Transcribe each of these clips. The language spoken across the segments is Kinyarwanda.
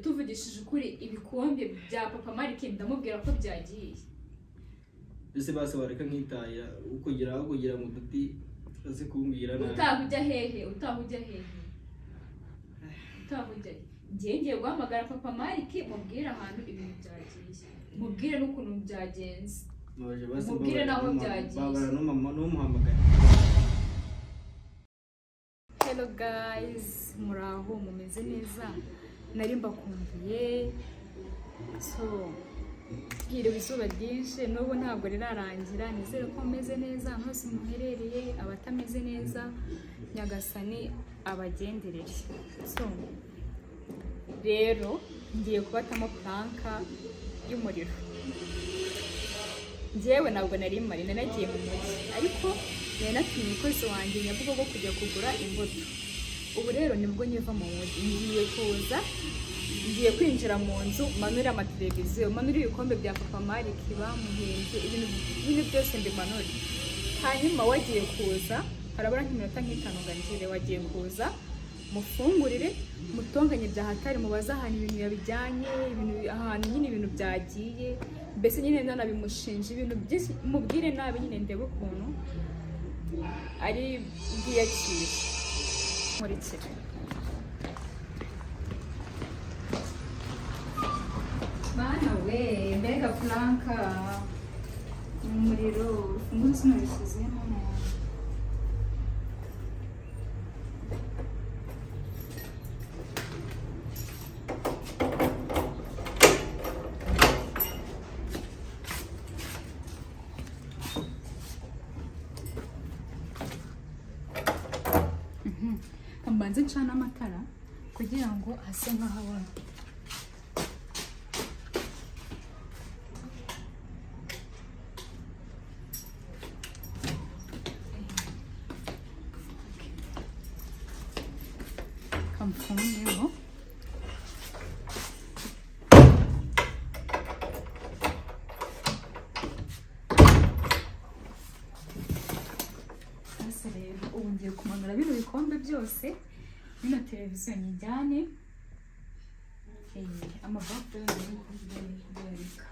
Tuvugishije ukuri, ibikombe bya papa Marike ndamubwira ko byagiye. Ese basi wareka nkitahira ukugira aho kugira ngo duti aze kumbwira nabi. Utaha ujya hehe? Utaha ujya hehe? Utaha ujya he? Ngiye ngiye guhamagara papa Marike, mubwire ahantu ibintu byagiye, mubwire n'ukuntu byagenze. Mbabaje basi. Mubwire mbabara n'aho byagiye. Mbabara n'umama n'umuhamagara. Hello guys, muraho, mumeze neza? Nari mbakumbuye. So hiriwe izuba ryinshi, n'ubu ntabwo rirarangira. Nizere ko mumeze neza ahantu hose muherereye. Abatameze neza, Nyagasani abagenderere. So rero ngiye kubatamo prank y'umuriro. Njyewe ntabwo nari mari, nari nagiye mu mujyi, ariko nari natumye umukozi wanjye Nyabugogo kujya kugura imbuto. Ubu rero nibwo nkiva mu mujyi, ngiye kuza, ngiye kwinjira mu nzu, manure amateleviziyo, manure ibikombe bya papa Mariki bamuhenze, ibintu byose mbimanure. Hanyuma wagiye kuza, harabura nk'iminota nk'itanu ngo angire. Wagiye kuza, mufungurire, mutonganye bya hatari, mubaze ahantu ibintu yabijyanye, ibintu ahantu nyine ibintu byagiye, mbese nyine nanabimushinja ibintu byinshi, mubwire nabi nyine, ndebe ukuntu ari bwiyakire. Nkurikira. Bana we, mbega prank! Umuriro, urufunguzo sinabishyizemo. Mbanze ncana amatara kugira ngo hase nk'ahabona. Kamfungeho. Sasa rero ubu ngiye kumanura bino bikombe byose, bino televiziyo nyijyane, amabafure ndayareka.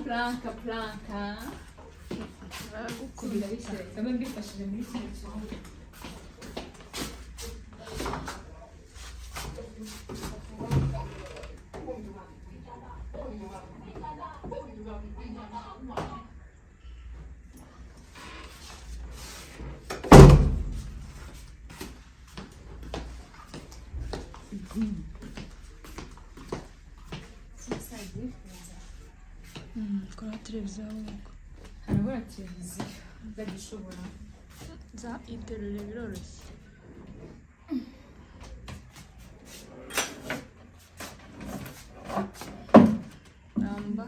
Prank, prank. Ndabishyira mbe mbifashije muri kino cyumba. Kora televiziyo ahubwo. Harabura televiziyo, ndagishobora. Za iterure, biroroshye. Namba.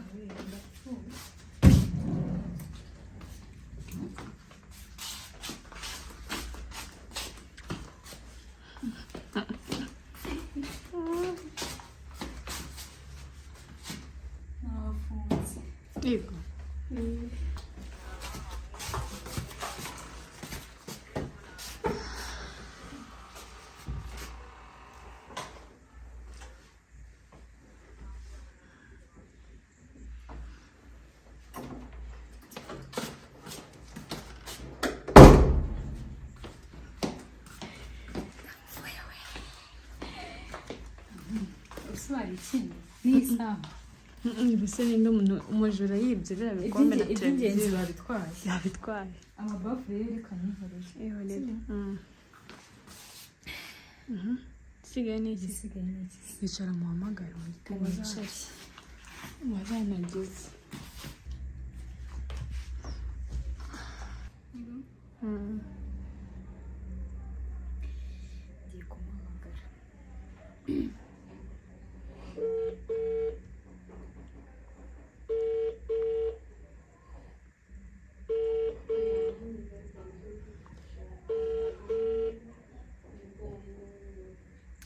Nafunze. Yego. Usobanura ikindi n'iyi saha. Mbese ninde umuntu umujura yibye biriya bikombe na Iby'ingenzi televiziyo? babitwaye. Yabitwaye. Amabafure yo reka nyihorere. Ihorere. Isigaye ni iki? Igisigaye ni iki? Yicara muhamagare. Wicare. Wazanageze. Ngiye kumuhamagara.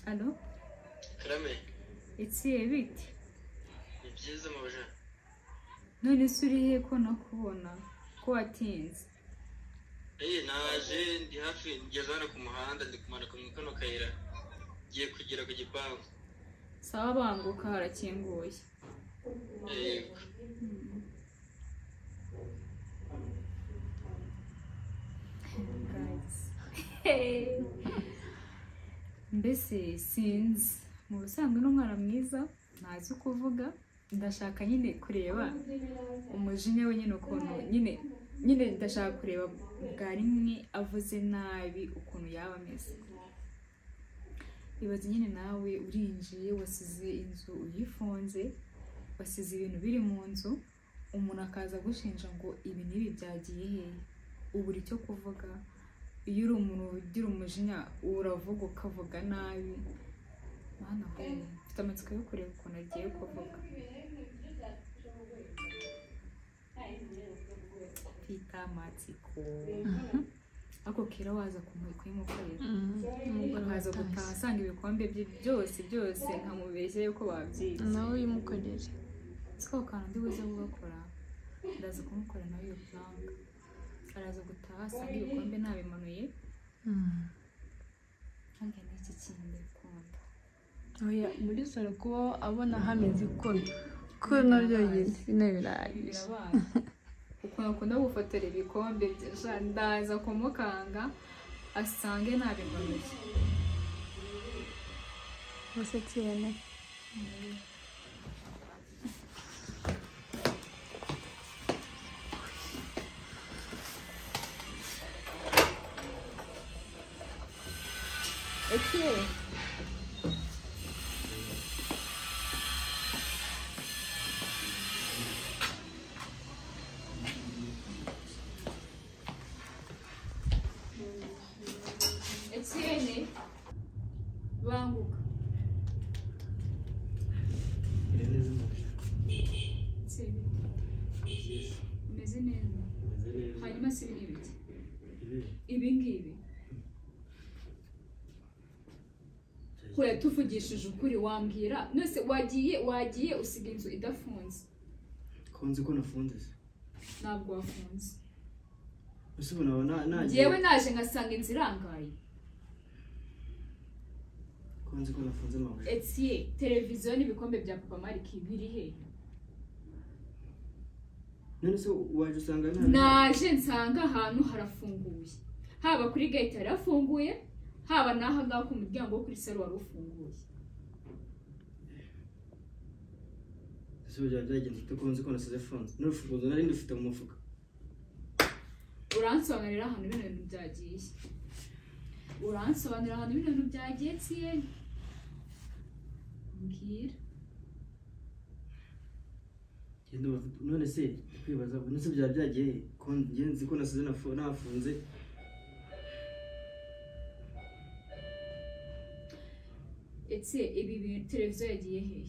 Alo. Karame. Etiye bite? Ni byiza mabuja. None se uri he ko nakubona ko watinze? Naje ndi hafi, ngeze hano ku muhanda, ndi kumanuka mu kano kayira, ngiye kugera ku gipangu. Sawa, banguka harakinguye. Yego. Guys. Mbese sinzi, mu busanzwe ni umwana mwiza, ntazi kuvuga. Ndashaka nyine kureba umujinya we nyine, ukuntu nyine ndashaka kureba bwa rimwe avuze nabi ukuntu yaba ameze. Ibaze nyine nawe urinjiye, wasize inzu uyifunze, wasize ibintu biri mu nzu, umuntu akaza agushinja ngo ibi n'ibi byagiye hehe, ubura icyo kuvuga. Iyo uri umuntu ugira umujinya uravuga ukavuga nabi. Mana we, mfite amatsiko yo kureba ukuntu agiye kuvuga. Mfite amatsiko. Ariko Kera waza kuyimukorera, akaza gutaha asanga ibikombe bye byose byose, nkamubeshya yuko babyibye. Nawe uyimukorere. Siko kantu ndi buze kugakora, ndaza kumukora nawe iyo prank. Araza gutaha asanga ibikombe nabimanuye. Nange n'iki kintu ndabikunda. Oya, muri salo kuba abona hameze kuno kuno byonyine bino birahagije. Birabaye ukuntu akunda gufotora ibikombe bye sha, ndaza kumukanga asange nabimanuye. Ubuse Etienne? Etienne, Etienne, banguka. Iri neza mabuja. Etienne, Byiza. umeze neza? Meze neza. Hanyuma se ibi ni ibiki? Ibi Ibi ngibi hoya, tuvugishije ukuri wambwira nose wagiye usiga inzu idafunze? Ko nzi ko nafunze se? Ntabwo wafunze. Ese ubu naba nagiye? Njyewe naje ngasanga inzu irangaye. Ko nzi ko nafunze mabuja? Etiye, televiziyo n'ibikombe bya papa Mariki biri he? None se waje usanga nta Naje nsanga ahantu harafunguye, haba kuri gate harafunguye, haba n'aha ngaha ku muryango wo kuri salo wari ufunguye. Ese ubu byaba byagenze ute ko nzi ko nasize funze, n'urufunguzo nari ndufite mu mufuka? Uransobanurira ahantu bino bintu byagiye? Uransobanurira ahantu bino bintu byagiye, Etienne? Mbwira. Ngenda none se kwibaza, none se byaba byagiye he? Ko njye nzi ko nasize nafunze. Etienne, ibi bintu, televiziyo yagiye hehe?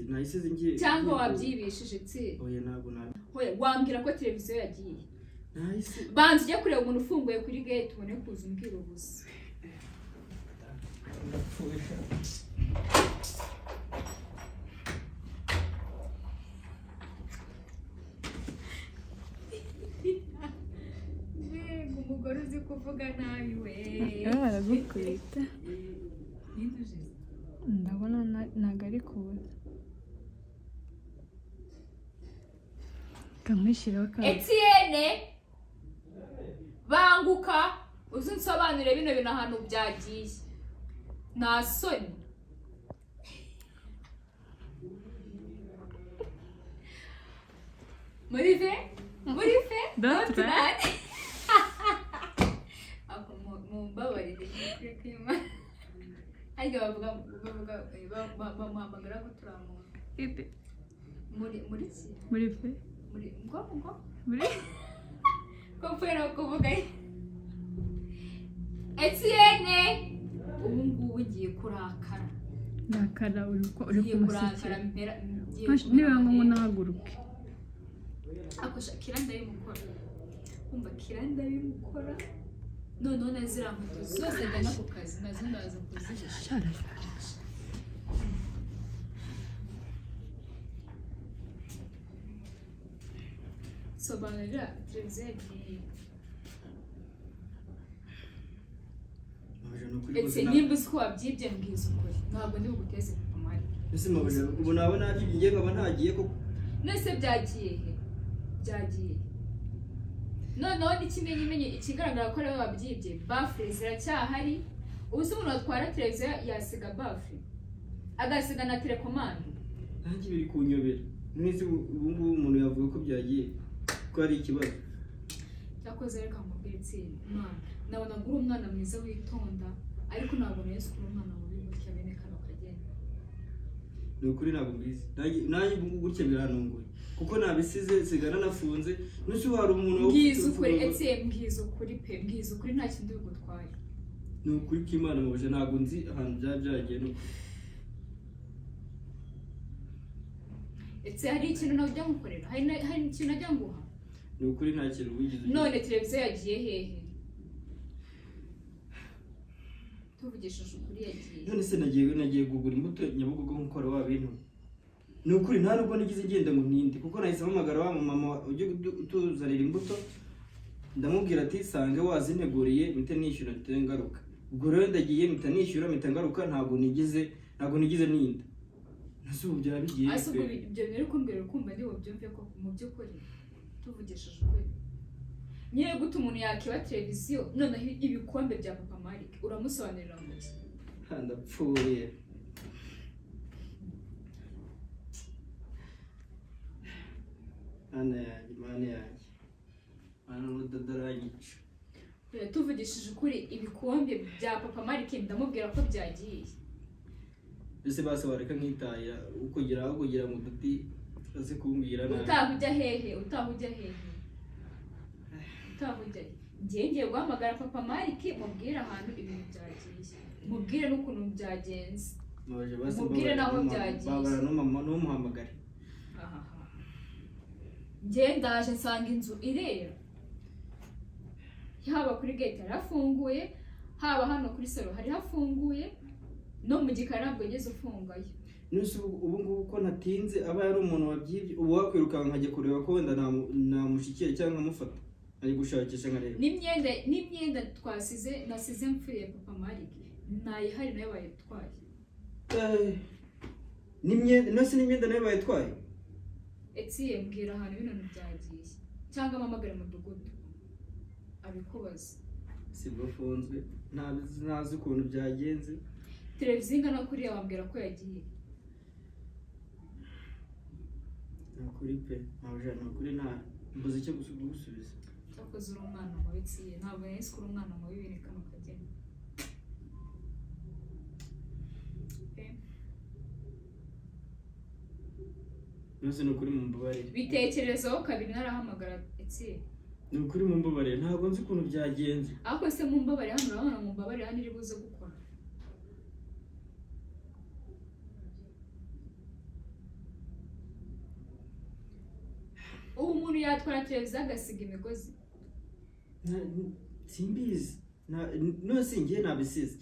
Ntayisize ngiye. Cyangwa wabyibishije, Etienne? Oya, ntabwo nabi. Hoya, wambwira ko televiziyo yagiye? Ntayisize. Banza ujye kureba umuntu ufunguye kuri gate, ubone kuza umbwira ubusa. Ndapfuye. Mbega umugore uzi kuvuga nabi we! Baragukubita. Ninde ujize? Ndabona ntabwo ari kuza, kamushyiraho kandi. Etienne, banguka uze unsobanurire bino bintu ahantu byagiye, nta soni. Muri ve, muri ve. Don't don't run. Ako mumbabarire kuri kwima. Ariko bavuga bamuhamagara ko turamuntu muri ki? Muri fe. Muri ngo Muri ko mpfira kuvuga. Etienne, ubu ngubu ugiye kurakara. Ndakara uri uri Ngiye kurakara kumusekera. mpera ngiye Niba ngombwa kumera. nahaguruke. Ako sha, Kira ndabimukora, umva, Kira ndabimukora noneho na ziriya nkweto zose ajyana ku kazi nazo ndaza kuzihisha. Sobanurira, televiziyo yagiye. Mabuja, ni ukuri Etse, rwose nimba uzi ko wabyibye, mbwiza ukuri, ntabwo ndi buguteze papa Marike. Ese mabuja, ubu naba nabyibye ngiye nkaba ntagiye koko? None byagiye he? Byagiye he? Noneho n'ikimenyimenyi, ikigaragara ko ariwe wabyibye, bafure ziracyahari. Ubu se umuntu watwara televiziyo yasiga bafure, agasiga na telekomande? Nanjye biri kunyobera. None se ubu ngubu umuntu yavuga ko byagiye ko ari ikibazo? Cyakoze reka nkubwire itsinda, mwana, nabonaga uri umwana mwiza witonda, ariko ntabwo nari nzi ko uri umwana mubi gutya bene kano kageni. Ni ukuri ntabwo mbizi. Nanjye ubu ngubu gutya birantunguye, kuko nabisize nsiga nanafunze. None se hari umuntu waba ufite Mbwiza ukuri. urufunguzo? Etse, mbwiza ukuri pe, mbwiza ukuri, nta kintu bigutwaye. Ni ukuri k'Imana mabuja, ntabwo nzi ahantu byaba byagiye, ni ukuri. Etse, hari ikintu najya ngukorera? Hari ikintu najya nguha? Ni ukuri nta kintu wigeze ugira. None televiziyo yagiye hehe? Tuvugishije ukuri, yagiye? None se nagiye kugura imbuto Nyabugogo nk'uko wari wabintumye. Ni ukuri nta nubwo nigeze ngenda ngo ntinde, kuko nahise mpamagara wa mama ujya utuzanira imbuto, ndamubwira ati sange wazinteguriye mpite nishyura mpite ngaruka. Ubwo rero ndagiye, mpita nishyura, mpita ngaruka, ntabwo nigeze ninda. Nase ubu byaba bigiye Ese ubwo pe? Ibyo bintu uri kumbwira, ukumva ndi bubyumve ko mu by'ukuri, tuvugishije ukuri nyine, gute umuntu yakiba televiziyo, noneho ibikombe bya papa Marike, uramusobanurira ngo iki? Ha, ndapfuye. Mana yanjye, Mana yanjye, Mana, n'urudodo aranyica. Oya, tuvugishije ukuri, ibikombe bya papa Marike ndamubwira ko byagiye? Ese basi wareka nkitahira, aho kugira ngo uduti aze kumbwira nabi. Utaha ujya hehe? Utaha ujya hehe? Utaha ujya he? Ngiye guhamagara papa Marike, mubwire ahantu ibintu byagiye, mubwire n'ukuntu byagenze. Mabuja, basi Mubwire mbabara, n'aho byagiye. Mbabara n'umama ntumuhamagare. Ahaha. Njye ndaje nsanga inzu irera, haba kuri gate hari hafunguye, haba hano kuri salo hari hafunguye, no mu gikari ntabwo wigeze ufungayo. None ubu ngubu ko natinze, aba yari umuntu wabyibye, ubu wakwirukanka nkajya kureba ko wenda namushyikira cyangwa nkamufata, ari gushakisha nkareba. N'imyenda twasize, nasize mfuriye papa Marike, ntayihari, nayo bayitwaye. Eh, n'imyenda none se n'imyenda nayo bayitwaye? Etiye, mbwira ahantu bino bintu byagiye, cyangwa mpamagare mudugudu abikubaza. Sibwo afunzwe, ntazi ukuntu byagenze. Televiziyo ingana kuriya wambwira ko yagiye? Ni ukuri pe mabuja, ni ukuri nta mbuze icyo gusubiza. Cyakoze uri umwana mubi, Etiye, ntabwo nari nzi ko uri umwana mubi bene kano kageni pe. Byose ni ukuri mumbabarire. Bitekerezaho kabiri ntarahamagara, Etiye. Ni ukuri mumbabarire, ntabwo nzi ukuntu byagenze. Ariko se mumbabare hano, urabona mumbabare hano iri buze gukora? Ubu umuntu yatwara televiziyo agasiga imigozi? Simbizi. None se njye nabisize.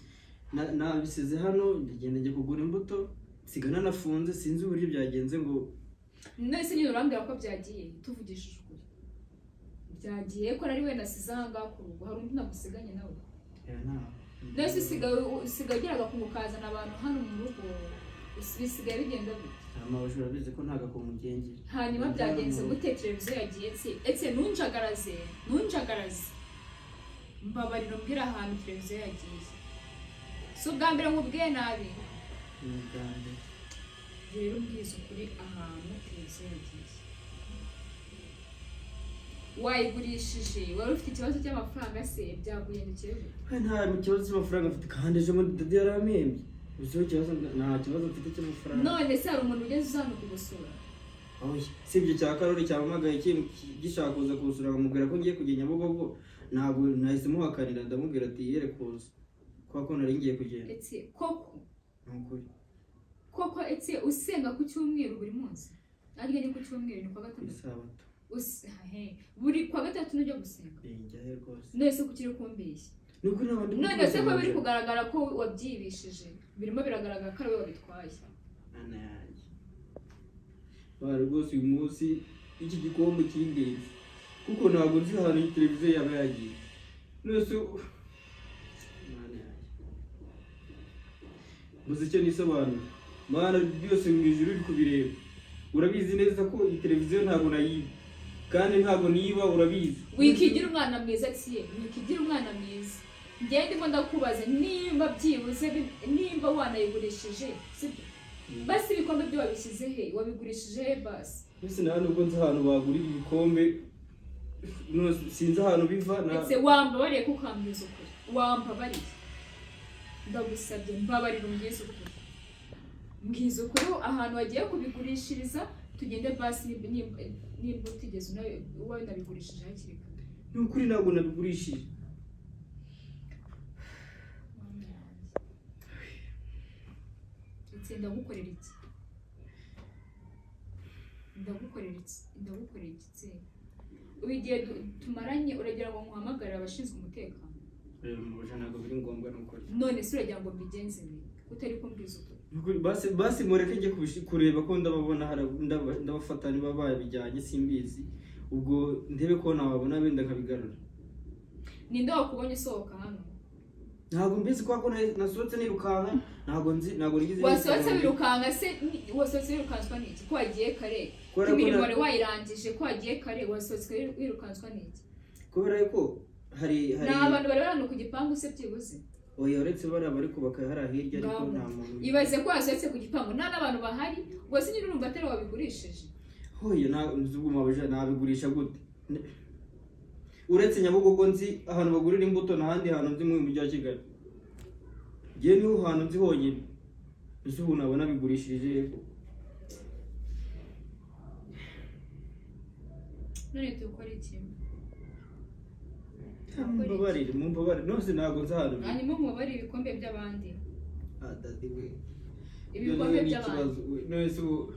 Nabisize hano, ndagenda njya kugura imbuto, nsiga nanafunze, sinzi uburyo byagenze ngo. None se nyine urambwira ko byagiye? Tuvugishije ukuri, byagiye ko ari we nasize aha ngaha ku rugo? Hari undi nagusiganye nawe? Eh, nta. None se usigaye ugira agakungu ukazana abantu hano mu rugo, bisigaye bigenda bite? Amabuja, urabizi ko nta gakungu ngengera. Hanyuma byagenze gute? Televiziyo yagiye se? Etse, ntunjagaraze, ntunjagaraze, mbabarira umbwire ahantu televiziyo yagiye. Si ubwa mbere nkubwiye nabi. Ni ubwa mbere. Rero umbwiza ukuri ahantu televiziyo yagiye. Wayigurishije? Wari ufite ikibazo cy'amafaranga se? Byaguhendekeye gute? Eh, nta kibazo cy'amafaranga mfite, kandi ejo bundi dadi yarampembye. Uzi ikibazo, nta kibazo mfite cy'amafaranga. None se hari umuntu ugeze uza hano kugusura? Oya, si ibyo cya Karori cyampamagaye gishaka kuza kunsura, nkamubwira ko ngiye kujya Nyabugogo, ntabwo nahise muhakanira, ndamubwira ati yere kuza kubera ko nari ngiye kugenda. Etse, koko? Ni ukuri. Koko etse, usenga ku cyumweru buri munsi? Arya ni ku cyumweru, ni kwa Ku gatandatu? Isabato. He, buri kwa gatatu nujya gusenga? Eh, njyayo rwose. None se kuki uri kumbeshya? Ni ukuri ntabwo ndi None se ko kukubeshya. biri kugaragara ko wabyibishije, birimo biragaragara ko ari wowe wabitwaye. Mana yanjye. Bara rwose uyu munsi iki gikombe cy'ingenzi. Kuko ntabwo nzi ahantu iyi televiziyo yaba yagiye. None se Mana yanjye, mbuze icyo nisobanura. Mana, byose mu ijuru uri kubireba, urabizi neza ko iyi televiziyo ntabwo nayiba, kandi ntabwo niba, urabizi. Wikigira umwana mwiza, tiye, wikigira umwana mwiza. Njyewe ndimo ndakubaza nimba byibuze nimba wanayigurishije, sibyo? Basi ibikombe byo wabishyize he? Wabigurishije he basi? Mbese nta nubwo nzi ahantu bagurira ibikombe. No, sinzi ahantu biva na Ndetse wambabariye ko ukambwiza ukuri? Wambabariye, ndagusabye, mbabarira umbwize ukuri, mbwiza ukuri ahantu wagiye kubigurishiriza, tugende basi. Nimba utigeze wanabigurishije hakiri kare. Ni ukuri ntabwo nabigurishije. Mana yanjye. Ndetse ndagukorera iki? Ndagukorera iki? Ndagukorera iki se? Ubu igihe tumaranye uragira ngo nkuhamagare abashinzwe umutekano? Ntabwo biri ngombwa, ni ukuri. None se uragira ngo mbigenze nte utari kumbwiza ukuri? Ni ukuri, basi basi mureke njye kureba ko ndababona, ndabafata niba babijyanye, simbizi. Ubwo ndebe ko nababona, wenda nkabigarura. Ninde wakubonye usohoka hano? Ntabwo mbizi, kubera ko nasohotse nirukanka. Ntabwo nzi, ntabwo nigeze Wasohotse nirukanka. wirukanka se wasohotse wirukanswa n'iki, ko wagiye kare? Kubera Ko ko imirimo wari wayirangije, ko wagiye kare, wasohotse wirukanswa n'iki? Kubera ko hari Ni abantu bari hano ku gipangu se byibuze? Oya, uretse bariya bari kubaka hariya hirya, ariko Ngaho. nta muntu. Ibaze ko wasohotse ku gipangu nta n'abantu bahari, ubwo se nyine urumva atari wabigurishije? Hoya, nzi ubwo mabuja nabigurisha gute? Uretse Nyabugogo nzi ahantu bagurira imbuto, nta handi hantu nzi mu mujyi wa Kigali. Ngewe niho hantu nzi honyine. Ese ubu nabona bigurishirije he? None dukora iki? Mumbabarire, mumbabarire nose, ntabwo nzi ahantu biri. Hanyuma mubare ibikombe by'abandi. Ah, daddy we. Ibikombe Noneho ni by'abandi. ikibazo, we. None se ubu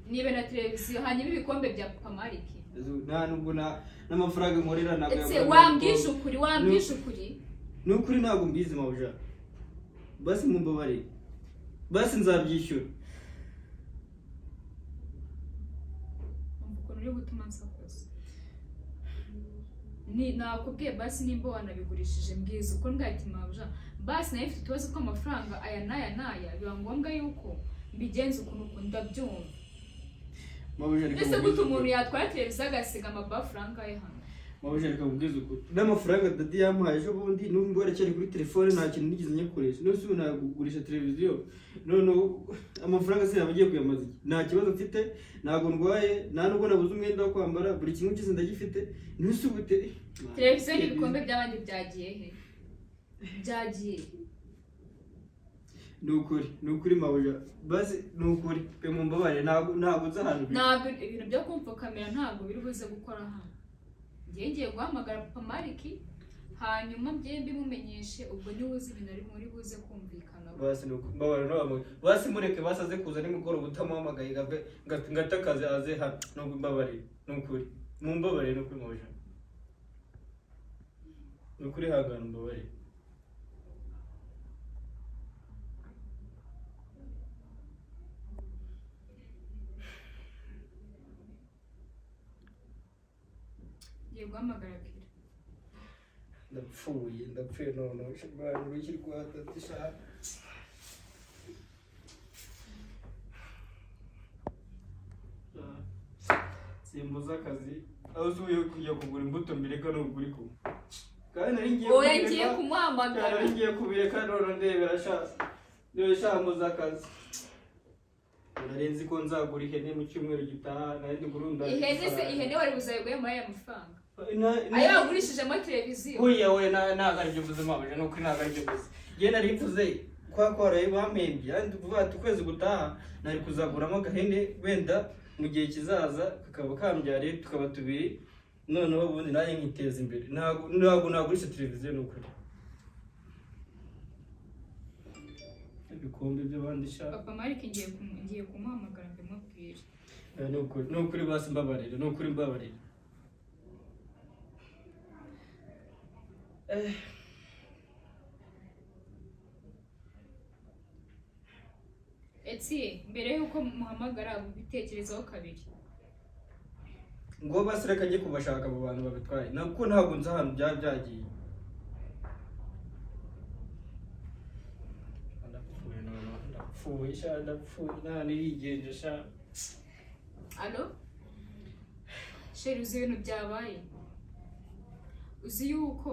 Nibe na televiziyo, hanyuma ibikombe bya Papa Mariki. Ese ubu nta nubwo n'amafaranga nkorera ntabwo Ese yagura wambwije ibikombe. ukuri? Wambwije ukuri? Ni ukuri ntabwo mbizi, mabuja. Basi mumbabarire, basi nzabyishyura. Umva ukuntu uri gutuma nsakuza. Ni nakubwiye basi, nimba wanabigurishije mbwiza uko, mbwira mabuja, basi nayo mfite utubazo tw'amafaranga aya n'aya n'aya, biba ngombwa yuko mbigenza ukuntu uku, ndabyumva. Mabuja, reka Ese mubwize gute umuntu ukuri. yatwara televiziyo agasiga amabafure angahe hano? Mabuja, reka mubwize ukuri, n'amafaranga daddy yamuhaye ejo bundi n'ubu aracyari kuri telefone, nta kintu nigeze nyakoresha. None se ubu nagurisha televiziyo, noneho amafaranga se yaba agiye kuyamaza iki? Nta kibazo mfite, ntabwo ndwaye, nta nubwo nabuze umwenda wo kwambara, buri kimwe cyose ndagifite. None se ubu Televiziyo n'ibikombe by'abandi byagiye he? Byagiye? Ni ukuri, ni ukuri mabuja, basi ni ukuri pe, mumbabarire, ntabwo nzi ahantu biri. Ntabwo ibintu byo kumfukamira ntabwo biri buze gukora hano. Ngiye guhamagara Papa Mariki, hanyuma mbyembi mbimumenyeshe, ubwo niwe uzi ibintu ari muri buze kumvikana. Basi ni ukuri, mbabarira ntabwo, basi mureke basi aze kuza nimugoroba utamuhamagaye, ngave ngate akazi aze hano. Nubwo mbabarire, ni ukuri mumbabarire, ni ukuri mabuja, ni ukuri, hangana mbabarire. Ngiye guhamagara Kira. Ndapfuye, ndapfuye none, Rwanda w'iki Rwanda dushaka. Simbuza akazi aho usubiye kujya kugura imbuto mbireka, ni ukuri ko kandi nari ngiye Oya, kubireka. ngiye kumuhamagara. Nari ngiye kubireka, none ndebera sha, ndebera sha, mbuza akazi. Nari nzi ko nzagura ihene mu cyumweru gitaha, nari ndi kurunda. Ihene se, ihene wari buzayiguye muri aya mafaranga ayo wagurishijemo televiziyo? Oya we, ntabwo aribyo mvuze mabuja, ni ukuri ntabwo aribyo mvuze. Njye nari mvuze kwa ko waraye bampembye, kandi kuvuga ati ukwezi gutaha nari kuzaguramo agahene, wenda mu gihe kizaza kakaba kambyariye tukaba tubiri, noneho ubundi nanjye nkiteza imbere. Ntabwo nagurisha televiziyo, ni ukuri. Ibikombe by'abandi sha. Papa Mariki ngiye kumuhamagara mbimubwire. Ni ukuri, ni ukuri, basi mbabarira, ni ukuri mbabarira. Etiye, mbere y'uko muhamagara bitekerezaho kabiri. Ngo basi reka njye kubashaka abo bantu babitwaye, nako ntabwo nzi ahantu byaba byagiye. Ndapfuye noneho, ndapfuye sha, ndapfuye, nta nirigenje sha. Allo chéri, uzi ibintu byabaye? Uzi yuko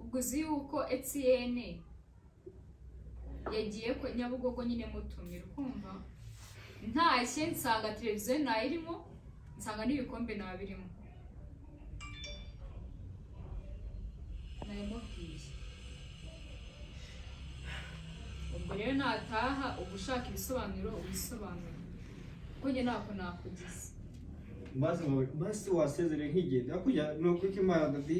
ubwo, uzi yuko Etienne yagiye ku Nyabugogo nyine mutumira, ukumva ntashye nsanga televiziyo ntayirimo, nsanga n'ibikombe ntabirimo, nabimubwiye. Ubwo rero nataha uba ushaka ibisobanuro ubisobanure, kuko njye ntako nakugize. Basi wasezereye nkigenda hakurya. Ni ukuri ko Imana di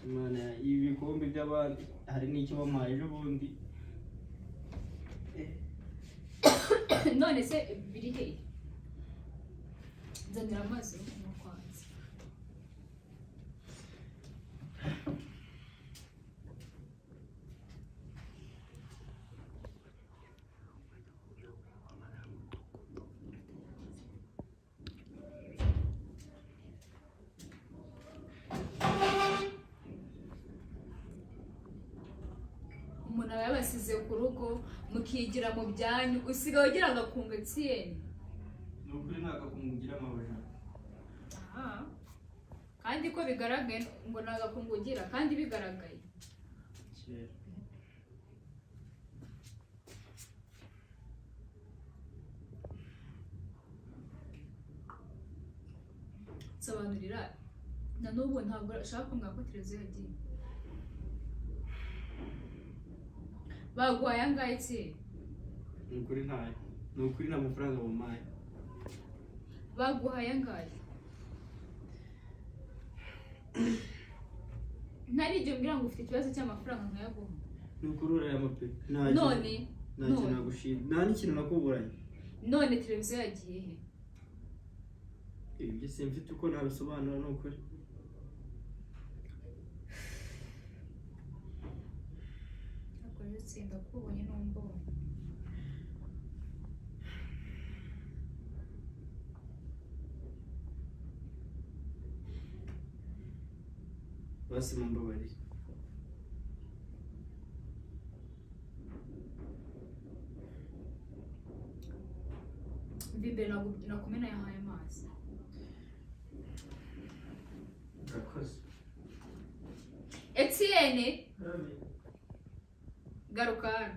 Imana, ibi bikombe by'abandi hari n'icyo bamuhaye ejo bundi. None se biri hehe? Nzanira amazi yo kunywa kwanza. Umuntu aba yabasize ku rugo mukigira mu byanyu, usigaye ugira agakungu, Etienne. Ni ukuri nta gakungu ugira, amabuja. Aha. Kandi ko bigaragaye ngo ni agakungu ugira, kandi bigaragaye. Kera. Nsobanurira, na n'ubu ntabwo ashaka kumbwira ko televiziyo yagiye. Baguhaye angahe, Etienne? Ni ukuri ntayo, ni ukuri nta mafaranga bampaye. Baguhaye angahe? Ntarigera umbwira ngo ufite ikibazo cy'amafaranga nkayaguha. Ni ukuri urayama pe, nta kintu. None Nta kintu none nagushima, nta n'ikintu nakuburanye. None televiziyo yagiye he? Ibi byo simfite uko nabisobanura, ni ukuri. Ntabwo rero tsinda kubonye n'umbonye. Basi mumbabarire. Mva imbere, nakumena yahaye amazi. Urakoze. Etienne, garuka hano.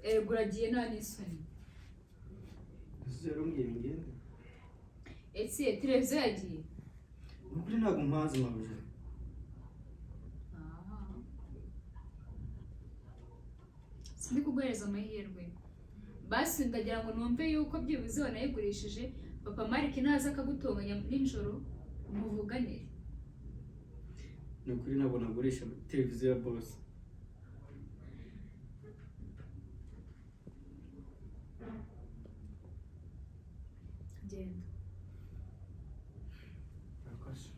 Erega uragiye nta n'isoni. Ese rero umbwira ngende? Etienne, televiziyo yagiye. Ni ukuri ntabwo mpazi, mabuja. Ah. Sindi kuguhereza amahirwe, basi ndagira ngo numve yuko byibuze wanayigurishije. Papa Marike naza akagutonganya nijoro muvuganire. Ni ukuri ntabwo nagurisha televiziyo ya boss. Genda. Urakoze.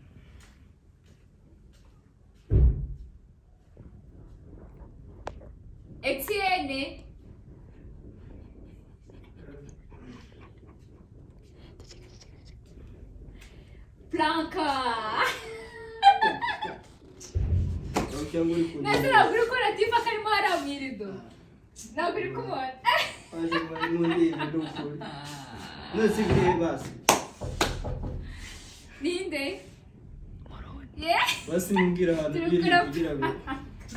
Etienne. Prank. Aho cyangwa uri Nese kundeba? ntabwo uri kubona tifa karimo hariya mu irido? Ntabwo uri kumubona? Waje ngo mundebe, ni ukuri. None se birihe basi? Ninde? Yeah. Basi mumbwire ahantu Turi biri gukora- kugira ngo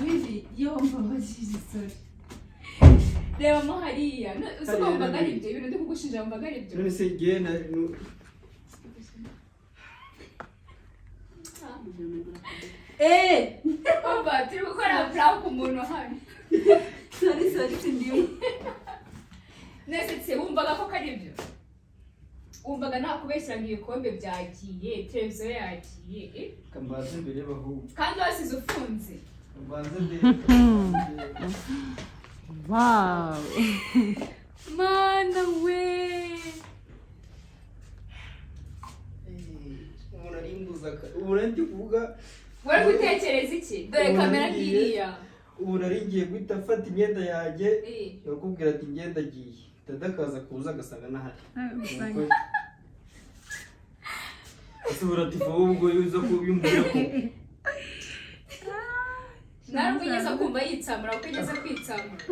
Really, yo mbabajije, sorry. Rebamo hariya. Uzi ko Hariya wumvaga ari ni- ibyo ibintu ndi kugushinja, wumvaga ari ibyo? None se jye na Eh, Umva, turi gukora prank umuntu hano. Sorry, sorry, sindimo. Nese se wumvaga ko ari ibyo? Wumvaga nakubeshyira ngo ibikombe byagiye, televiziyo yagiye, eh? Kambaze mbere ahubwo. Kandi wasize ufunze. Kambaze mbere. Wow. Mana we! Umuntu arimbuza, umuntu ari kuvuga. Wari gutekereza iki? Dore Umuntu kamera agiye- ngiriya. Ubu nari ngiye guhita mfata imyenda yanjye, Eh. bakubwira ati ngenda agiye, dada akaza kuza agasanga ntahari. Usanga Ese ati wowe ubwo uza kubimbwira ko Ntabwo ugeze kumva yitsamura, kuko ugeze kwitsamura.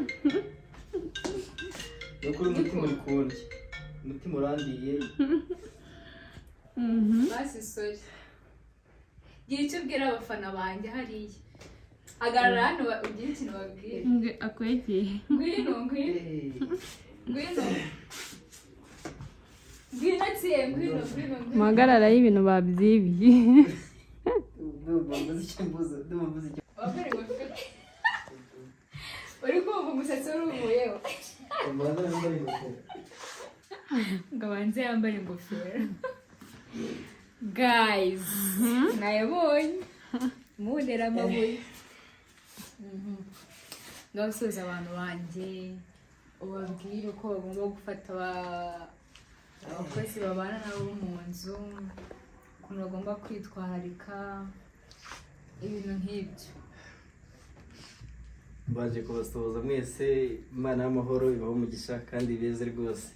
Ni ukuri, umutima uri kundya, umutima urandiye. Basi sorry, gira icyo ubwira abafana banjye hariya. Hagarara hano, ugire ikintu babwira. Ngo akwegeye. Ngwino, ngwino, ngwino, ngwino, tsiye, ngwino, ngwino, ngwino. Muhagarara y'ibintu babyibiye. Ndumva mbuze icyo mbuze, ndumva mbuze icyo. Wambare ingofero. Uri kumva umusatsi wari uvuyeho. Mbanza nambare ingofero. Ngo abanze yambare ingofero. Guys, nayabonye muntera amabuye. Ngaho usuhuza abantu banjye, ubabwire uko bagomba gufata abakozi babana nabo mu nzu, ukuntu bagomba kwitwararika, ibintu nk'ibyo. Baje kubasuhuza mwese. Imana y'amahoro ibahe umugisha kandi beze rwose.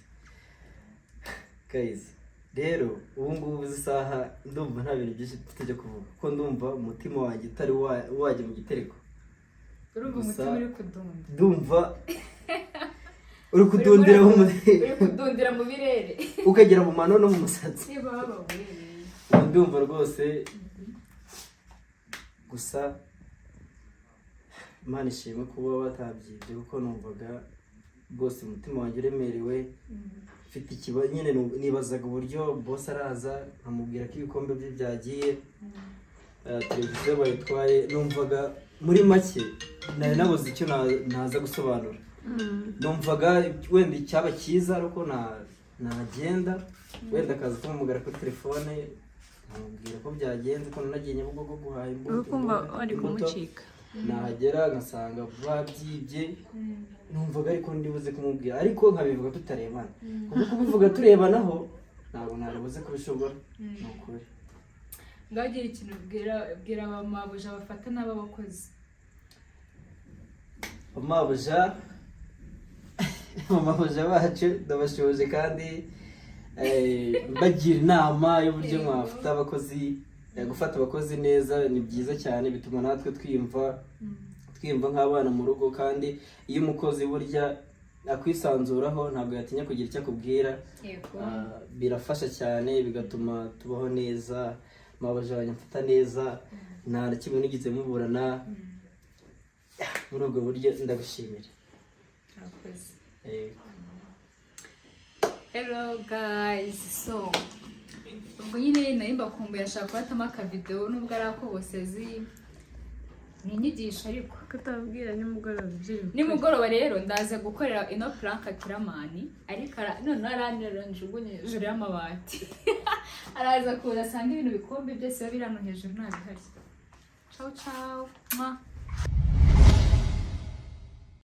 Guys, rero ubu ngubu izi saha ndumva nta bintu byinshi mfite byo kuvuga, kuko ndumva umutima wanjye utari wajya mu gitereko. Urumva Gusa- umutima uri kudunda. Ndumva uri kudundira mu Uri kudundira mu birere. Ukagera mu mano no mu musatsi. Niba bababuye. Ubu ndumva rwose gusa Imana ishimwe kuba batabyibye, kuko numvaga rwose umutima wanjye uremerewe, mfite ikibazo nyine. Nibazaga uburyo boss araza nkamubwira ko ibikombe bye byagiye, televiziyo bayitwaye. Numvaga muri make nari nabuze icyo naza gusobanura. Numvaga wenda icyaba cyiza ari uko nagenda, wenda akaza kumuhamagara kuri telefone, nkamubwira ko byagenze, ko nanagiye Nyabugogo guhaha imbuto. Uri kumva wari imbuto. kumucika. Nahagera ngasanga babyibye. Numvaga ariko ndibuze kumubwira, ariko nkabivuga tutarebana, kuko kubivuga turebanaho ntabwo naribuze kubishobora, ni ukuri. Ngaho gira ikintu ubwira abamabuja bafata n'ababakozi. Amabuja bacu, ndabashoje kandi mbagira inama y'uburyo mwafata abakozi. Gufata abakozi neza ni byiza cyane, bituma natwe twiyumva nk'abana mu rugo. Kandi iyo umukozi burya akwisanzuraho, ntabwo yatinya kugira icyo akubwira. Ah, birafasha cyane, bigatuma tubaho neza. Mabuja wanjye amfata neza, nta na kimwe nigeze muburana. Muri ubwo buryo ndagushimira. Murakoze. Yego. Hello guys, so ubwo nyine nari mbakumbuye, ashaka kubatamo akavidewo nubwo ari ak'ubusezi, ni inyigisho ariko. Kutabwira nimugoroba ibyo uri gukora. Nimugoroba rero ndaza gukorera ino prank Kiramani, ariko noneho aranterura njugunye hejuru y'amabati. Araza kuza asanga ibintu bikombe byose biba biri hano hejuru ntabihari. Ciao ciao, mwa.